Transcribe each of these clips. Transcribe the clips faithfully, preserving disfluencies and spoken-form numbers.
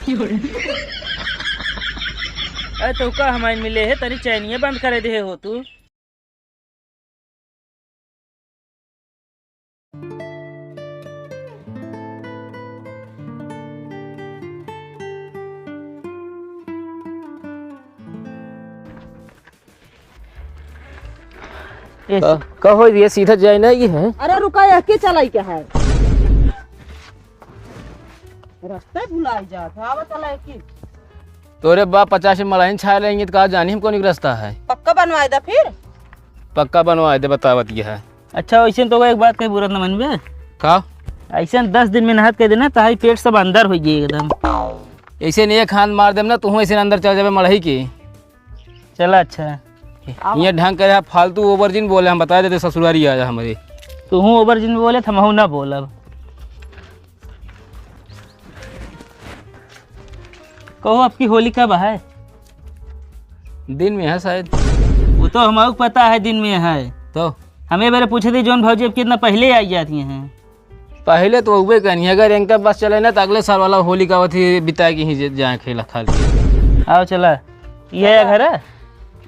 अरे तो का हमारे मिले है, तनी चैनिया बंद करे दे हो तू। ए, का, का होई रे, सीधा जाए ना ये है? अरे रुका, ये के चलाई क्या है? रास्ता भुलाई जात है, आवा चला एक ही। तोरे बाप पचास में मड़ाइन छा लेंगे तो का जानी हम कौन रास्ता है? पक्का बनवाए दा फिर। पक्का बनवाए दे, बतावत ये है। अच्छा, वैसे तो एक बात कही बुरा न मनबे। का? ऐसे दस दिन में नहात कह देना, ताही पेट सब अंदर हो जाए एकदम। ऐसे नहीं एक हाथ मार देम ना, तू ऐसे अंदर चल जाबे मड़ही के। चला अच्छा। ये ढंग करे, फालतू ओवर जिन बोले, हम बता देते ससुरारी आया हमारे। तू हूँ ओवर जिन बोले, तो हमहू ना बोलब। कहो, आपकी होली कब है? दिन में है शायद। वो तो हमको पता है दिन में है। तो? हमें बेरे पूछे थे, जौन भौजी अब कितना पहले आई जाती हैं। पहले तो उबे कहनी है, अगर इनका बस चले ना, तो अगले साल वाला होली का अवधि बिता के ही जे-, जाए खेला खाल के। आओ चला, ये है घर है?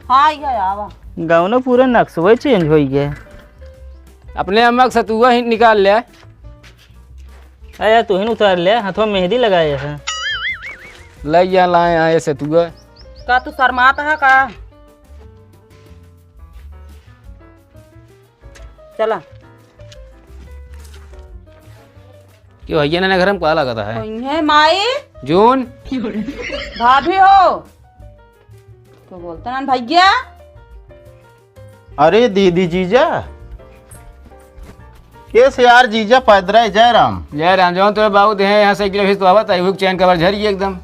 हाँ, ये आवा। गाँव ना पूरा नक्शा चेंज हो गया। अपने अम्मा के सतुआ ही निकाल ले। अरे यार, तू ही उतार ले, हाथों में मेहंदी लगाए है। ले या लाए आए सतुआ। का तू शर्मात है का? चला। क्यों भैया ने घर में का लागत है? कोई है माई? जून? भाभी हो? तो बोलते ना भैया। अरे दीदी जीजा, कैसे यार जीजा पैदरा है? जय राम। जय राम, जौन तोरे बाबू देहे यहाँ साइकिल अभी तो आवत है, हुक चैन कवर झर गई एकदम।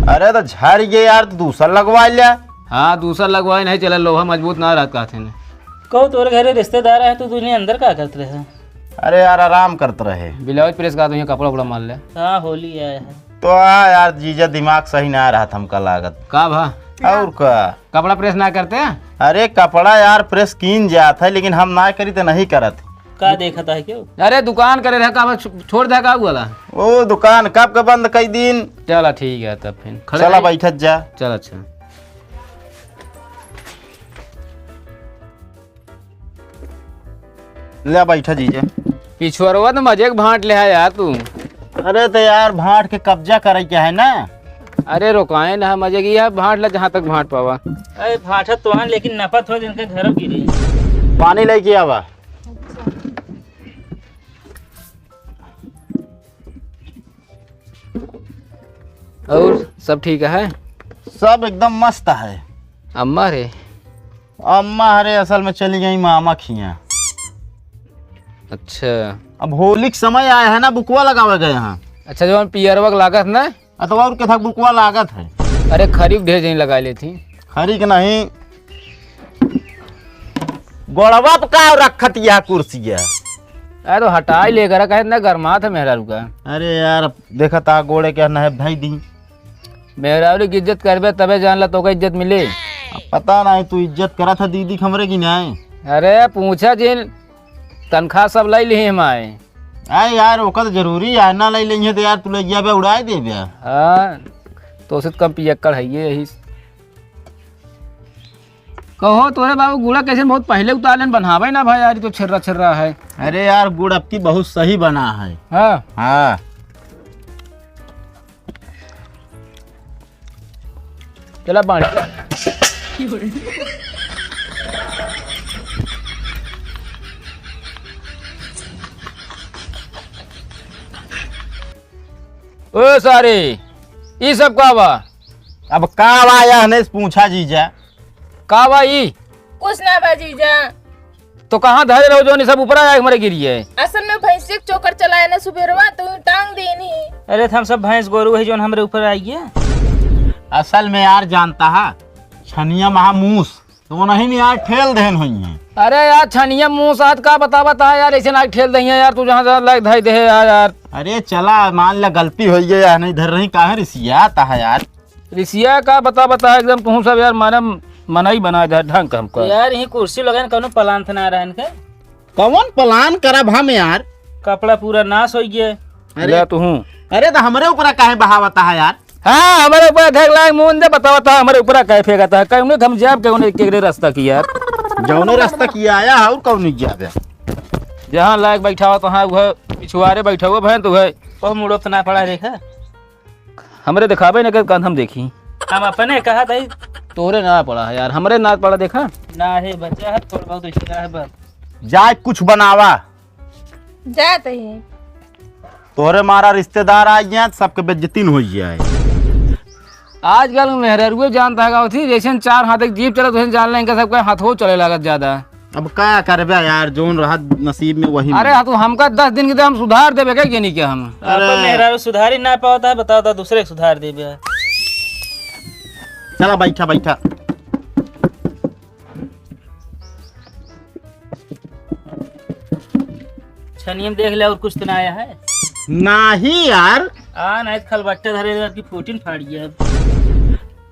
अरे तो झर गए यार, तो दूसर लगवा लिया। हाँ, दूसर लगवाए नहीं चला, लोहा मजबूत ना रहत कहते ने। कहो तोरे घरे रिश्तेदार आए तो तूने अंदर का करत रहे? अरे यार आराम करत रहे। ब्लाउज प्रेस का तो यहाँ कपड़ा उपड़ा मार ले। हाँ, होली आया है। तो आ यार जीजा, दिमाग सही ना रहत हमका लागत। का भा? और का? कपड़ा प्रेस ना करते हैं? अरे कपड़ा यार प्रेस कीन जात है, लेकिन हम ना करी तो नहीं करत। का देखत है क्यों? अरे दुकान करे रहे का, अब छो-, छोड़ दे का वाला? ओ दुकान कब के बंद कई दिन। चला ठीक है तब फिर। खड़े चला रही। बैठत जा। चल अच्छा। ले बैठा जीजा। पिछुअरवा तो मजे के भांट ले है यार तू। अरे तो यार भांट के कब्जा करे के है ना। अरे रोकाए ना मजे की यार, भांट ला जहाँ तक भांट पावा। अरे भांटत तो हैं, लेकिन नफत हो जिनके घर गिरी। पानी लेके आवा। और सब ठीक है? सब एकदम मस्त है। अम्मा रे? अम्मा हरे असल में चली गई मामा खिया। अच्छा। अब होली के समय आया है ना, बुकवा लगावे गए हैं। अच्छा, जो हम पियरवा के लागत ना? अ, तो और के था बुकवा लागत है। अरे खरी ढेर जनी लगा लेती। खरी के नहीं, गोड़वा पे का रखत यह कुर्सिया? अरे तो हटाई ले करा, कहे इतना गरमात है मेहरारू का। अरे यार, देखा ता गोड़े के नहब धई दी। मेहरारू की इज्जत करबे तबे जान ला तोका इज्जत मिले। अब पता नहीं तू इज्जत करा था दीदी के हमरे की नहीं। अरे पूछा जिन, तनख्वाह सब लाई ली हम आए। अरे यार, ओकर तो जरूरी है, ना लाई लेंगे तो यार तू ले गया बे, उड़ाए दे बे। हाँ, तो से तो कम पियक्कड़ है ये यही। कहो तोरे बाबू गुड़ा कैसे बहुत पहले उतार लेन, बनावे ना भाई यार, ये तो छिर्रा छिर्रा है। अरे यार, गुड़ आपकी बहुत सही बना है। हाँ। हाँ। चला बांट। ओ सारे, ई सब का बा? अब का बा, यह नहीं पूछा जीजा। का बा ई? कुछ ना बा जीजा। तो कहाँ धरे रहो जौन ई सब ऊपर आया हमरे गिरी है? असल में भैंसिया के चोकर चलाए ना सुबेरवा तो टांग देनी। अरे तो हम सब भैंस गोरू है जौन हमरे ऊपर आई है। असल में यार जानता है छनिया महामूस तो वो नहीं, नहीं यार ठेल देन हुई है। अरे यार छनिया मूस आज का बतावत है यार, ऐसे ना ठेल दही है यार, तू जहाँ जहाँ लायक धाई दे है यार, यार। अरे चला मान ला गलती हो गई यार, नहीं धर रही काहे रिसियाता है यार। रिसिया का बता बता एकदम तू सब यार, माने मनई बना दे ढंग का हमका। यार यही कुर्सी लगान कौनो प्लान था ना रहन के। कौन प्लान करब हम यार? कपड़ा पूरा नाश हो गया। अरे ले तू। अरे तो हमरे ऊपर काहे बहावता है यार? हाँ, हमरे ऊपर देख लायक मुंह दे, बतावा तो हमरे ऊपर काहे फेंकत है? कौने हम जाब, कौने केकरे रास्ता की यार? जौने रास्ता की आया है, और कौने जाब है? जहाँ लायक बैठा हुआ, तहाँ वह पिछुआरे बैठा हुआ, भैन तो है। ओ मुड़ो तो ना पड़ा, देखा? हमरे दिखावे न के, कौन हम देखी? हम अपने कहा था। तोरे ना पड़ा है यार, हमरे ना पड़ा, देखा? ना है, बचा है, थोड़ा बहुत ऐसे है बस। जाए कुछ बनावा। जात ही। तोहरे मारा रिश्तेदार आ गया, सबके बेइज्जती न हो जाए। आजकल मेहरारुए जानता है गाँव थी, जैसे चार हाथ एक जीप चलत, वैसे जान लें, इनका सबका हाथों चले लागत ज्यादा। अब का करबे यार, जोन रहत नसीब में वही अरे मिले। हाँ, तू हमका दस दिन के तो हम सुधार देबे, का के नहीं क्या हम? अरे। अपन मेहरारू सुधारी ना पावता है, बताओ तो दूसरे के सुधार देबे। चला बैठा, बैठा। छनियम देख ले, और कुछ तो ना आया है? नाही यार। आ, नहीं तो खलबट्टे धरे की फोटिन फाड़ गया।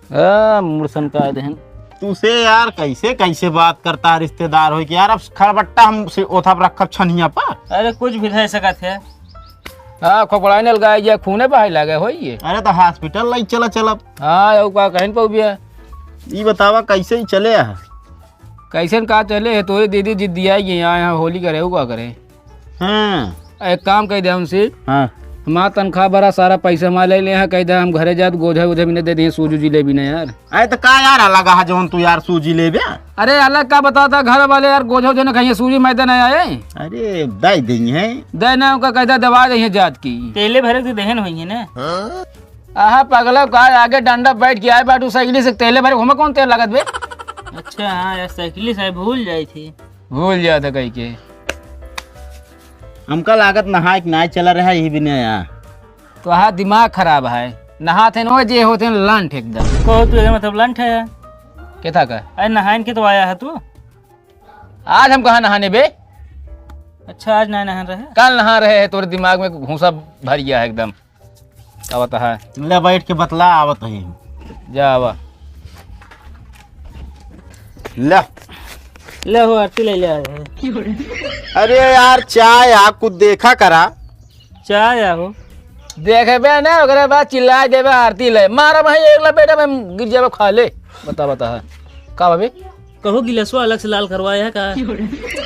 आ, मुड़सन का देहन। तू से यार कैसे, कैसे बात करता है रिश्तेदार होई के यार, अब खलबट्टा हम से ओथा पर रखब छनिया पर? अरे कुछ भी रह सकत है। हाँ, खोपड़ाई नल गाय गया, खूने बहाई लागे होई ये। अरे तो hospital लई चला चलब। हाँ, यू का कहन पउबिया। ई बतावा कैसे ही चले आ? कैसन का चले है? तोरे दीदी जिद्दियाई गई, यहाँ, यहाँ होली करे, उ का करे? हाँ। एक काम कह दे हमसे। हाँ। हमार तनख्वाह भरा, सारा पैसा हमार ले ले हैं, कह दे हम घरे जात, गोझा उझा भी नहीं दे दिए, सूजी जिलेबी ना यार। अरे तो का यार अलग है जौन तू यार सूजी लेबे? अरे अलग का बताता, घर वाले यार गोझा उझा न खाइए, सूजी मैदा नहीं आए। अरे दे देंगे। दे ना, उनका कह दे दवा दे जात की। तेले भरे के देहन होई है ना? आहा पगला, का आगे डंडा बैठ के आए बाटू साइकिल से, तेले भरे घूमे, कौन तेल लागत बे? अच्छा, हाँ यार, साइकिल से भूल जाई थी। भूल जात है कह के। हमका लागत नहाए के नाय चला रहा, यही भी नहीं आया। तो हाँ, दिमाग खराब है। नहात है न, जे होते हैं लंठ एकदम। कहो तू, एकर मतलब लंठ है? के था का? अरे नहाइन के तो आया है तू। आज हम कहाँ नहाने बे? अच्छा, आज ना नहान रहे? कल नहा रहे हैं, तोरे दिमाग में घूसा भर गया है एकदम। आवत है। ले बैठ के बतला, आवत है। जा आवा। ले। ले हो, आरती ले ले आए हैं। अरे यार, चाय आ, कुछ देखा करा। चाय आ हो। देखबे ना, ओकरे बाद चिल्ला देबे, आरती ले। मारा भाई, एक लपेटा में गिर जाबे, खा ले। बता, बता है। का भाभी? कहो, गिलासवा अलग से लाल करवाया है का?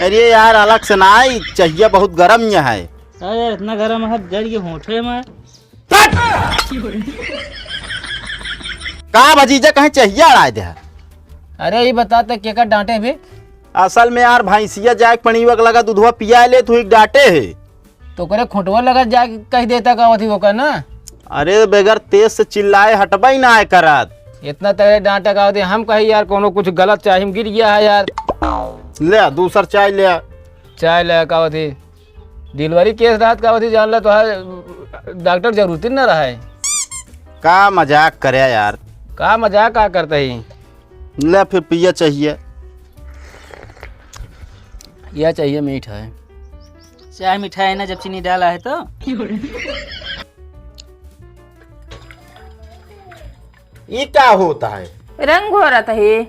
अरे यार, अलग से ना आई, चाहिए, बहुत गरम यह है। अरे यार, इतना गरम है, जर के होठे में। का भजीजा कहीं चहिया अड़ाए दे? अरे, ई बता, ते केकर डांटे बे? असल में यार, भैंसिया जाए के पनिया के लगा दूधवा पिया ले, तू ही डांटे है। तो ओकरे खोटवा लगा जाके कह देता का होती ओकर ना? अरे, बगैर तेज से चिल्लाए हटबा ही ना आए करत। इतना तेरे डांटे का होती, हम कही यार, कोनो कुछ गलत चाय में गिर गया है यार। ले, दूसर चाय ले। चाय ले का होती? डिलीवरी केस रहत का होती जान ला, तोहार डॉक्टर जरूरत ही ना रहा है। का मजाक करे यार? का मजाक का करते ही? ले फिर पिया चाहिए। यह चाहिए मीठा है। चाय मीठा है ना, जब चीनी डाला है तो। ई का होता है? रंग घोरत है।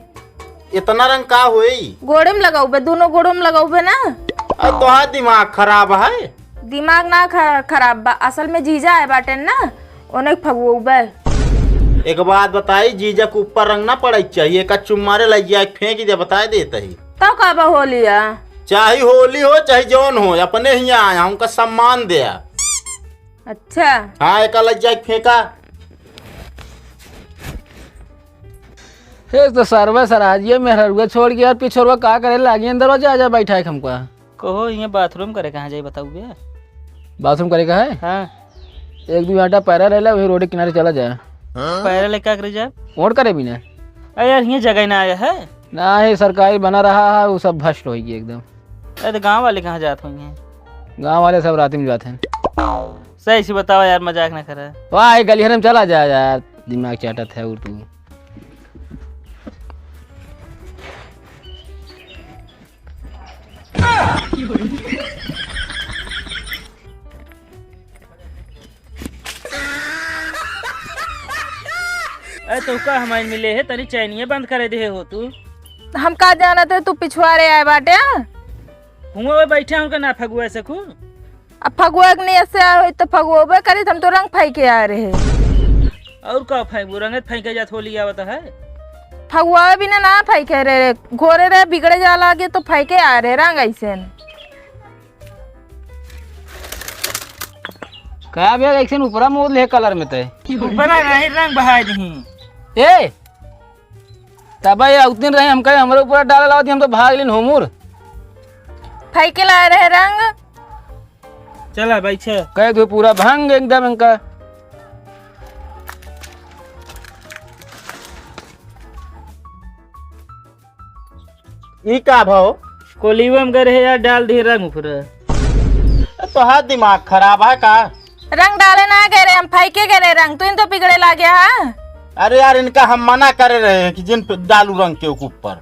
इतना रंग का होई? गोड़े में लगाउबे, दोनों गोड़ों में लगाउबे ना। अरे तोहार दिमाग खराब है? दिमाग ना ख-, खराब बा, असल में जीजा आए बाटे ना, ओने फगुआउबे। एक बात बताई, जीजा के ऊपर रंग ना पड़े के चाहिए, एक चुम्मारे लग जाए, फेंक दे, बताए देते ही। तो का बा होली आ? चाहे होली हो, चाहे जौन हो, अपने हियाँ आया, उनका सम्मान दे। अच्छा। हाँ, एका लग जाए फेंका। एक तो सरवा सराजिया मेहररुआ छोड़ के यार पिछोरवा का करे लागी अंदर जा, जा बैठा है हमका। कहो, हियाँ बाथरूम करे कहाँ जाई बताऊ बे? बाथरूम करे का है? हाँ। एक दो आटा पैरा ले ला, वही रोड के किनारे चला जाए। पैरा ले का करे जाए? वोट करे भी ना। अरे यार, हियाँ जगह ना आया है। ना है, सरकारी बना रहा है, वो सब भ्रष्ट होई गई एकदम। अरे तो गाँव वाले कहाँ जात होइहैं? गाँव वाले सब रात में जात हैं। सही से बतावा यार, मजाक ना करा। वाह, ये गलिहर में चला जाए यार, दिमाग चाटत है और तू। अरे तो का हमारे मिले है, तनी चैनिया बंद करे दे हो तू। हम का जानत है तू पिछुआरे आए बाटे, हाँ? हुआ वो बैठे हैं उनका ना फगुआ सकू। अब फगुआ के नहीं ऐसे आए होई तो फगुआ करी, हम तो रंग फाई के आए रहे। और का फेंकबू? रंगे फेंके जात होली आवत है। फगुआ बिना ना फेंके रे, रे। घोरे रे बिगड़े जा लागे तो फेंके आ रे रंग ऐसे। का बे, ऐसे ऊपरा मोड़ ले कलर में ते। ऊपरा नहीं, रंग बहाय नहीं। ए, तब ये उतने रहे, हम कहे हमरे ऊपर डाले लावत, हम तो भाग लेन होमुर। फेंके ला रहे रंग। चला बैठे। कह दो पूरा भंग एकदम इनका। ई का भाव? कोलियो में गए रहे यार, डाल दिए रंग ऊपर। ए, तोहार दिमाग खराब है का? रंग डाले ना गए रहे, हम फेंके गए रहे रंग, तू इन तो बिगड़े लागे हा। अरे यार, इनका हम मना करे रहे हैं कि जिन पे डालू रंग के ऊपर।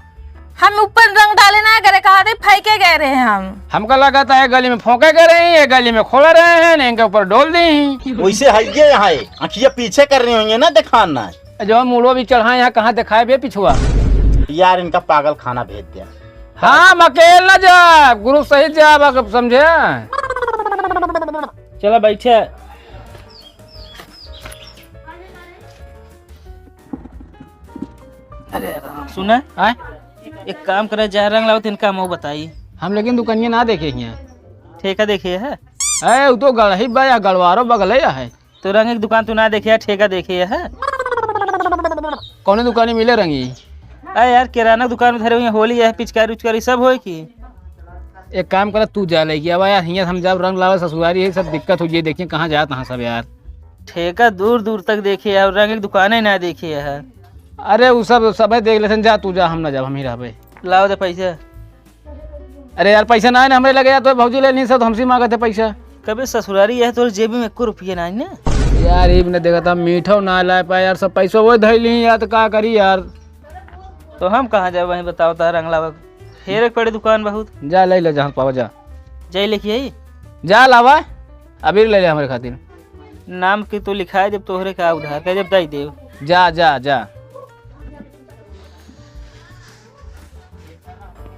हम ऊपर रंग डाले ना गए रहे, कहा थे फेंके गए रहे हम। हमका लगा था ये गली में फोंके गए रहे हैं, ये गली में खोला रहे हैं, इनके ऊपर डोल दी हैं। वैसे है ये यहाँ है, आँखिया पीछे कर रही होंगे ना, दिखाना है। जो मूड़ो भी चढ़ाए यहाँ, कहाँ दिखाए बे पिछुआ? यार, इनका पागल खाना भेज दिया। हाँ, हम अकेल ना जा, ग्रुप सहित जा, अब समझे? चला बैठे। अरे राम। सुना? आय? एक काम करे, जा रंग लावत इनका हम बताई। हम लेकिन दुकानिया ना देखे हियाँ। ठेका देखे है? अरे, उ तो गढ़ही बा या गढ़वारो बगले है। तो रंग एक दुकान तू ना देखे है, ठेका देखे है? कौने दुकानी मिले रंगी? अरे यार, किराना दुकान में धरे हुए होली है, पिचकारी उचकारी सब होए की? एक काम कर, तू जा लेके आवा यार, हियाँ हम जब रंग लावे ससुरारी है, सब दिक्कत हो जाए, देखिए कहाँ जात हैं सब यार। ठेका दूर दूर तक देखे है और रंग एक दुकाने ना देखे है। अरे उ सब सबे देख लेथन, जा तू जा, हम ना जाब, हम ही रहबे। लाओ दे पैसा। अरे यार, पैसा ना है ना हमरे लगे यार, तो भौजी ले नहीं सब, तो हमसे मांगत है पैसा। कबे ससुरारी है, तोर जेबी में एको रुपया ना है ना? यार, ई ने देखा था, मीठो ना लाए पाए यार, सब पैसा वो धैली यार, तो का करी यार? तो हम कहाँ जाए, वहीं बताओ, तार रंग लावक। हेरे के पड़े दुकान बहुत। जा, ले ले, जहाँ पावा, जा। जाई लेके आई? जा, लावा, अबीर ले ले हमरे खातिर। नाम के तो लिखाए देब तोहरे का उधार, कह देब दई देब। जा, जा, जा।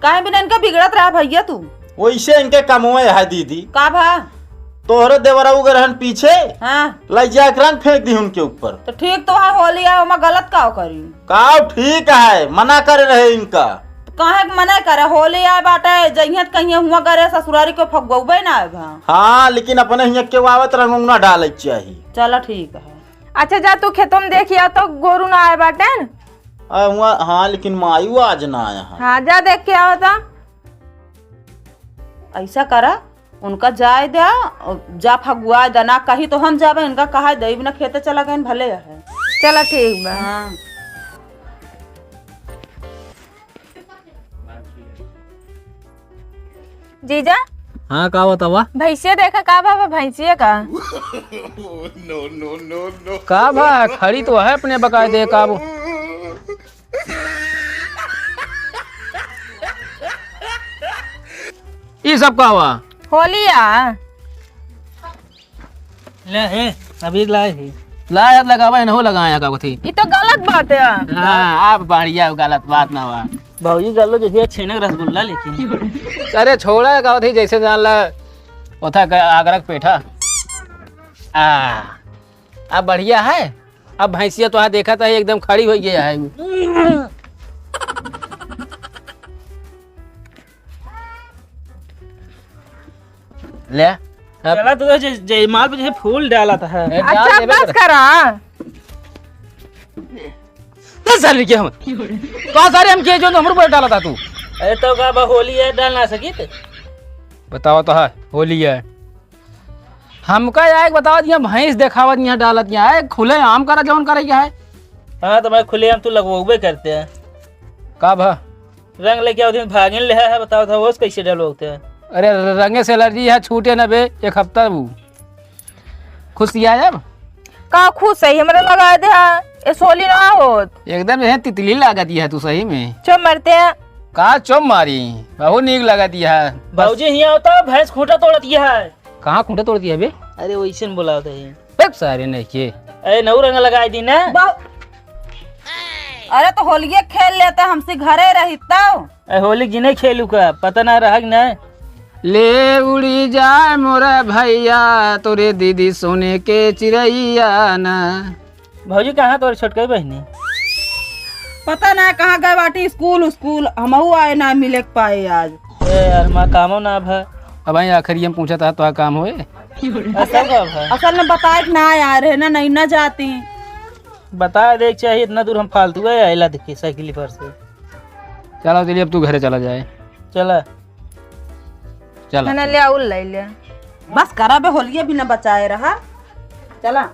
काहे बिना इनका बिगड़त रहा भैया तू? वैसे इनके कमवे है दीदी। का भा? तोहरे देवरा उगे रहन पीछे, हाँ। लइ जाके रंग फेंक दी उनके ऊपर। तो ठीक तो है, होली आए, ओमा गलत का करी? का ठीक है, मना करे रहे इनका। तो काहे के मना करे, होली आए बाटे, जइहे त कहिए हुआ करे ससुरारी के फगुआबे ना आए भा। हाँ, लेकिन अपने हियाँ केहू आवत रंग उंग ना डाले के चाही। चला ठीक है। अच्छा जा तू खेतों में देखिया तो गोरू ना आए बाटे। आ, हुआ, हाँ, लेकिन मायू आज ना आया है। हाँ, जा देख के आओ तो। ऐसा करा, उनका जाए द्या, जा फगुआ द्या, ना कही तो हम जाबे, इनका कहा दे, बिना खेते चला गए भले है। चला ठीक बा। हाँ। जीजा। हाँ, का बतावा? भैंसिया देखा, का भा, भैंसिया का? No, no, no, no। का भा, खड़ी तो है अपने बकायदे, का वो? ई सब का हुआ? होलिया। ले हे, अबीर लाए हे। ला यार, लगावा, इनहो लगाया का कथी? ई तो गलत बात है। हाँ, आप बढ़िया हो, गलत बात ना हुआ। भौजी गलो जैसे छेनक रसगुल्ला लेकिन। अरे छोड़ा का कथी, जैसे जान ला, ओथा का आगरा के पेठा। आ, अब बढ़िया है। अब भैंसिया तो देखा था, एकदम खड़ी हो गया है। ले, अब चला तो जे, जयमाल पे जैसे फूल डाला था। ए, डाल अच्छा, देबे बस कर। करा। दस साल के हम। तो सारे हम के जो हमरे ऊपर डाला था तू। अरे तो का बा, होली है, डाल ना सकित? बतावा तो है, होली है। हमका यार एक बतावा दिया, भैंस देखावा दिया, डालत दिया है, खुले आम करा जौन करे क्या है? हाँ, तो मैं खुले आम तू लगवाबे करते हैं। का भा? रंग लेके आओ, दिन भागिन ले है, बताओ था, वो कैसे डलवाते हैं? अरे र-, रंगे से एलर्जी है, छूटे ना बे, एक हफ्ता वो। खुश ही आया अब? का खुश है, हमरा लगा दे है, ए सोली ना होत। एकदम यह तितली लागत है तू सही में। चुप मरते हैं। का चुप मारी, बहुत नीक लागत है। बस। भौजी हियाँ होता, भैंस खूंटा तोड़त है। कहाँ खूंटा तोड़त है बे? अरे वैसे न बोलावत है। देख सारे नहीं के। अरे नौ रंग लगाए दी ना। बहु-, अरे तो होलिये खेल लेते, हमसे घरे रही तब। ए, होली जिने खेलू का, पता ना रहा कि ना। ले उड़ी जाए मोरा भैया, तोरे दीदी सोने के चिरैया ना। भौजी कहाँ तोर छोटकई बहिनी? पता ना कहाँ गए बाटी, स्कूल, स्कूल, हमहू आए ना मिले के पाए आज। ए यार, माँ कामो ना भा। अब भाई आखिर ये हम पूछा था, तो काम होए? असल का भा? असल में बताए के ना यार, है ना, नहीं ना जाती। बता दे के चाहिए, इतना दूर हम फालतू है, आइला देखी साइकिल पर से। चला चलिए, अब तू घरे चला जाए। चला। चला। है ना, ले आउल ले ले। बस करा बे, होलिया भी ना बचाए रहा। चला।